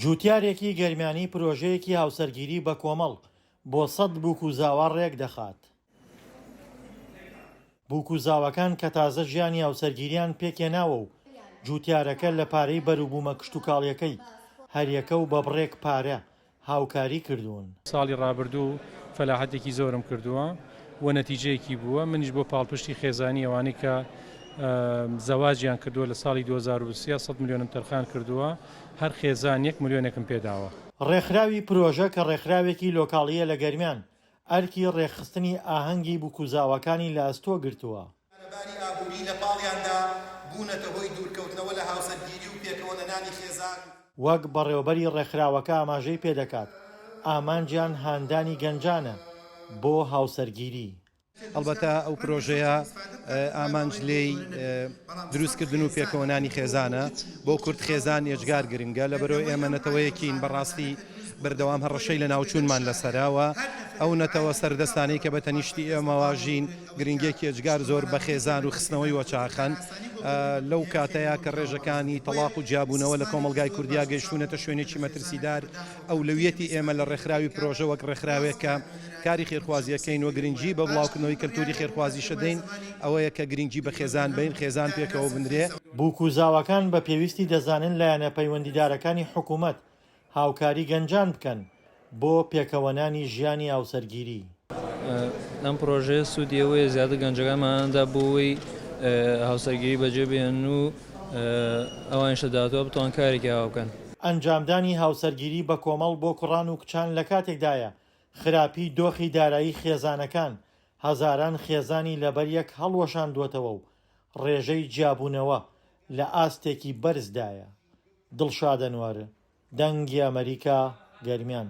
جوتیارێکی گەرمیانی پرۆژەیەکی هاوسەرگیری بەکۆمەڵ بۆ سەد بوک و زاوا رێکدەخات. بوک و زاواکان کە تازە ژیانی هاوسەرگیریان پێکهێناوە و جوتیارەکە لە پارەی بەروبوومە کشتوکاڵیەکەی هەریەکە و بە بڕێک پارە هاوکاری کردوون. ساڵی ڕابردوو فەلاحەتێکی زۆرم کردووە و نەتیجەیەکی بووە، منیش بۆ پاڵپشتی خێزانی ئەوانەی کە زەواجیان کردووە لە ساڵی 2023 سەد ملیۆنم تەرخان کردووە، هەر خێزان یەک ملیۆنێکم پێداوە. ڕێکخراوی پرۆژە کە ڕێکخراوێکی لۆکاڵییە لە گەرمیان، ئەرکی ڕێکخستنی ئاهەنگی بووکوزاواکانی لە ئەستۆ گرتووە. باری ئابووری لە پاڵیاندا بوونەتە هۆی دوورکەوتنەوە لە هاوسەرگیری و پێکەوەنەنانی خێزان. وەک بەڕێوەبەری ڕێکخراوەکە ئاماژەی پێدەکات، ئامانجیان هاندانی گەنجانە بۆ هاوسەرگیری. هەڵبەتە ئەو پرۆژەیە ئامانج لێی دروستکردن و پێکەوەنانی خێزانە، بۆ کورد خێزان ئێجگار گرنگە، لەبەرئەوەی ئێمە نەتەوەیەکین بەڕاستی بەردەوام هەڕەشەی لەناوچوونمان لەسەرە و ئەو نەتەوە سەردەستانەی کە بە تەنیشتی ئێمەوە ژین گرنگیەکی ئێجگار زۆر بە خێزان و خستنەوەی وەچاخەن لەو کاتەیا کە ڕێژەکانی تەڵاق و جیابوونەوە لە کۆمەڵگای کوردیا گەیشتوونەتە شوێنێکی مەترسیدار ئەولەویەتی ئێمە لە ڕێکخراوی پرۆژە وەک ڕێکخراوێک کە کاری خێرخوازیەکەین و گرنگی بە بڵاوکردنەوەی کەلتوری خێرخوازیشە دەین ئەوەیە کە گرنگی بە خێزان بەین خێزان پێکەوە بنرێ. بووک و زاواکان بە پێویستی دەزانن لایەنە پەیوەندیدارەکانی حکومەت هاوکاری گەنجان بکەن بۆ پێکەوەنانی ژیانی هاوسەرگیری. ئەم پڕۆژەیە سوودی ئەوەیە زیاتر گەنجەکانمان هاندا بۆ ئەوەی هاوسەرگیری بەجێ بهێنن و ئەوانیش لە داهاتووە بتوان کارێکی ئاوا بکەن. ئەنجامدانی هاوسەرگیری بەکۆمەڵ بۆ کوڕان و کچان لەکاتێکدایە خراپی دۆخی دارایی خێزانەکان هەزاران خێزانی لەبەریەک هەڵوەشاندووەتەوە و ڕێژەی جیابوونەوە لە ئاستێکی بەرزدایە. دڵشاد ئەنوەر، دەنگی ئەمەریکا، گەرمیان.